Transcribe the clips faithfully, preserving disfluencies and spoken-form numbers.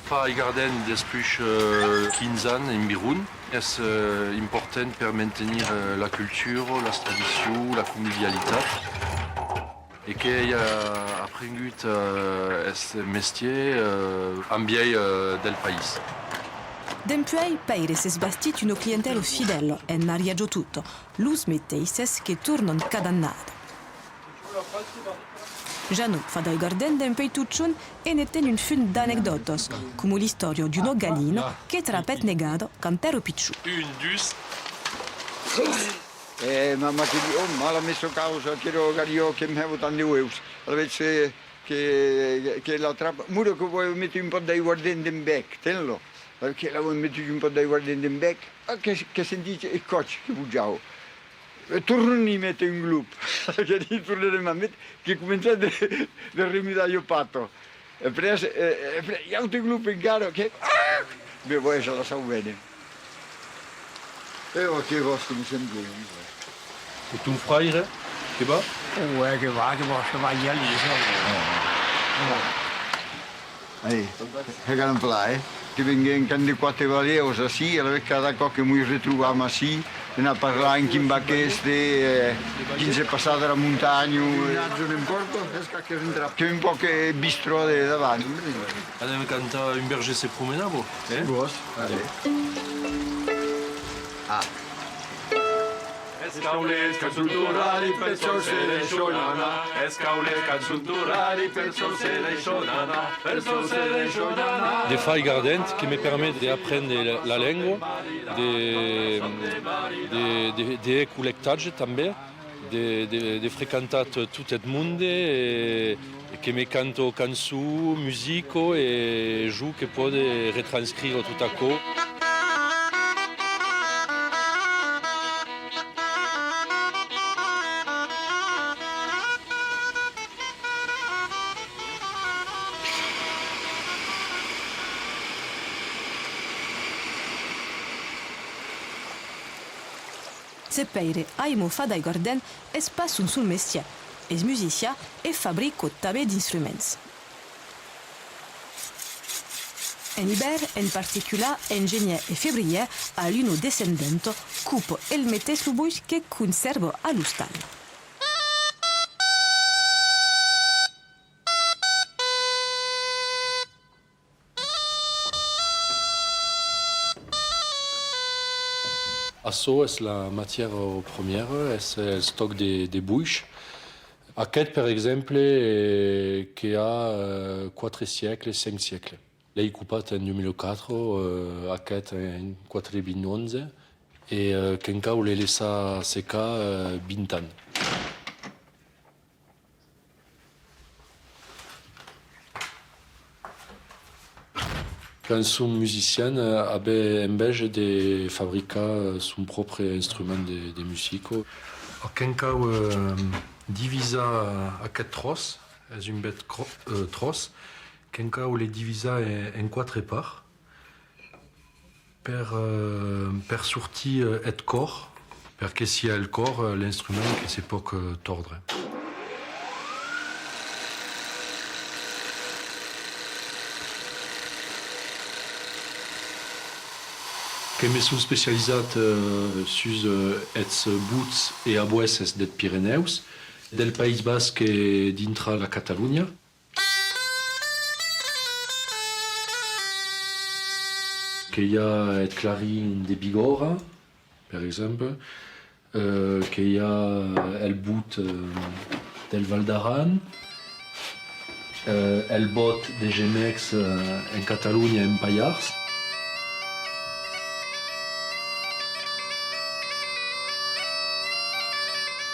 Far aigardent despuish, eh, quinze ans environ. Es, eh, important per mantenir, eh, la cultura, las tradicions, la convivialitat. E qu'èi, eh, aprengut, eh, eth mestièr, eh, en biais, eh, del país. Dempuèi, Pèire s'es bastit una clientèla fidèla en Arièja tota, los meteisses que tornan cada annada. Janot fa d'aigardent dempuèi totjorn e ne ten un fum d'anecdòtas, coma l'istòria d'una galina que trapèt negada quand èra pichon. Un, dus. E ma, ma que di, oh, mala me sò causa, aquera galina que m'hèva tant de ueus. Alavetz, eh, que, que la trapa, mura que vau metre un pauc d'aigardent en bèc, ten-lo. Alavetz que la vau metre un pauc d'aigardent en bèc, ah, que, que sentís eth còth que bojava. E torna-n'i méter un glop. Que di, tornarem a méter, que comença de, de remudar ua pata. E après, e, e après, un aute glop encara, que, ah! Me vau, ja la sauvene. E ò, que gòst, me sembla. E ton fraire, que va? Oè, que va, que va, que va, ja li, ja. Ai, hèga plan, eh? Que venguem quand de quate valèus ací, alavetz cada còp que mos retrobam ací, anar parlar en quin va aqueste, eh, quin se passa de la montanha, eh. N'importa, es que, que un pòc, eh, bistrò de davant. Anem cantar Un berger se promenava, eh? Vos, allez. Ah. De far aigardent que me permet d'aprendre la, la lenga, de, de, de, de hèr collectatge tanben, de, de, de frequentar tot eth monde e, e que me canta cançon, musica e jo que pòde retranscrire tot aquò. Se Pèire aima far d'aigardent, es pas son sol mestièr. Es musician e fabrica tanben d'instruments. En ivèrn, en particular en genièr e febrièr, a luna descendenta, copa el meteis lo boish que consèrva a l'ostal. Açò es la matièra premièra, es, es eth tòc de, de boish. Aqueth, per exemple, eh, que a, eh, quatre siècles, cinc siècles. L'èi copat en dos mila quatre, eh, aqueth en quatre mila onze, e, eh, que'n cau le laissar secar, eh, vint ans. Quand son musician, eh, avè enveja de fabricar, eh, son pròpri instrument de, de musica. Que'n cau, eh, divisar aqueth tròç, es un bèth cro-, eh, tròç, que'n cau le divisar en, en quatre parts. Per, eh, per sortir, eh, eth còr, perque sia el còr, eh, l'instrument que se pòc, eh, tòrdre. Que me son especializat, eh, sus, eh, eths bots e aboèsses deth Pirenèus, del País Basc e dintra la Catalonha. Que i a eth clarin de Bigòrra, per exemple, eh, que i a el bot, eh, del Val d'Aran, eh, el bòt de gemècs, eh, en Catalonha, en Pallars.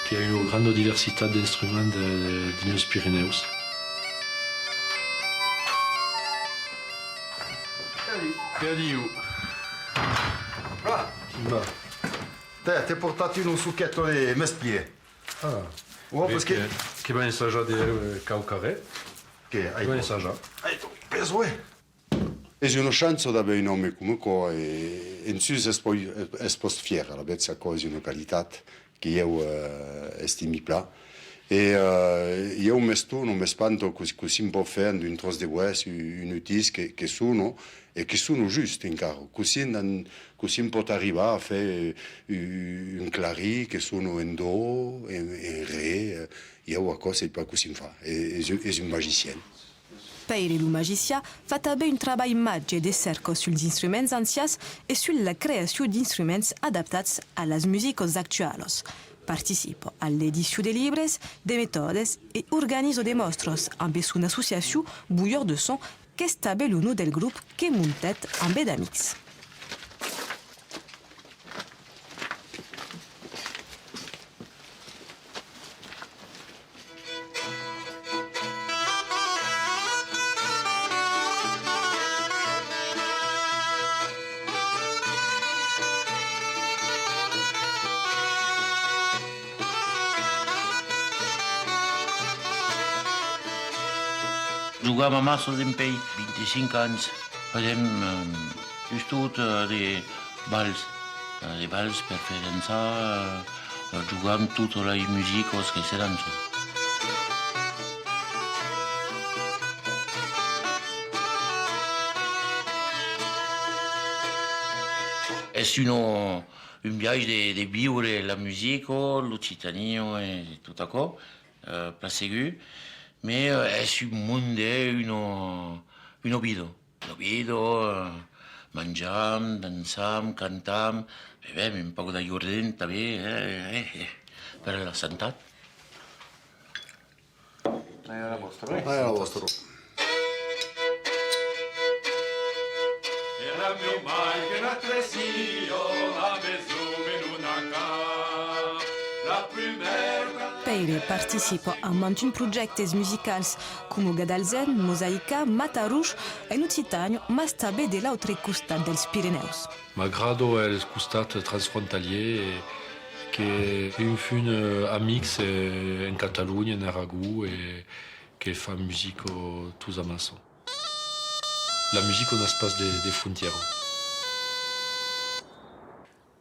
Que i a una granda diversitat d'instruments de, dins los Pirenèus. Adiu. Adiu. Ah. Simba. Tè, t'ai portat una soqueta de mèsplièr. Ah. Ò, perque que, que va ensajar de, eh, quauquarren. Que, que va ensajar. Ai, pes, uè. Es una chança d'aver un òme coma aquò, e en sus es pòt, es pòt fièr, alavetz aquò es una qualitat que ieu, eh, estimi plan. E, eh, ieu m'estona, m'espanta cos-, cossí pòt fèr amb un tròç de boès, u-, un utís que, que sona, e que sona just encara. Cossí, cossí pòt arribar a fèr, eh, u-, un clarin que sona en do, en, en re, eh, ieu aquò sai pas cossí fa. E-, es, es un magician. Pèire lo magician fa tanben un trabalh màger de cèrca suls instruments ancians e sus la creacion d'instruments adaptats a las musicas actualas. Participa a l'edicion de libres, de metòdes e organiza de mòstras ambe son associacion Bouilleurs de Son, qu'es tanben lo nom del grop que montèt ambe d'amics. Jogam amassa dempuèi vint-e-cinc ans. Fasèm, eh, sustot, eh, de bals, eh, de bals per far dançar, eh, jogam totas las musicas que se dançan. Es una, un biais de, de viure la musica, l'Occitània e tot aquò, eh, plan segur, mès, eh, es un monde, una, una vida. Una vida, eh, manjam, dançam, cantam, bevèm un pauc d'aigardent tanben, eh, eh, eh, per la santat. Ai a la vòstra, eh? Ai a la vòstra. Era miu mai que la tresia, la maison me non a cap. La prumèra. Pèire participa a mantun projèctes musicals, coma Gadalzen, Mosaica, Matarouche, en Occitània, mas tanben de l'autre costat dels Pirenèus. M'agrada el costat transfrontalièr, que un fum, eh, amics, eh, en Catalonha, en Aragon, e que fan musica tots amassa. La musica n'a pas de, de frontièra.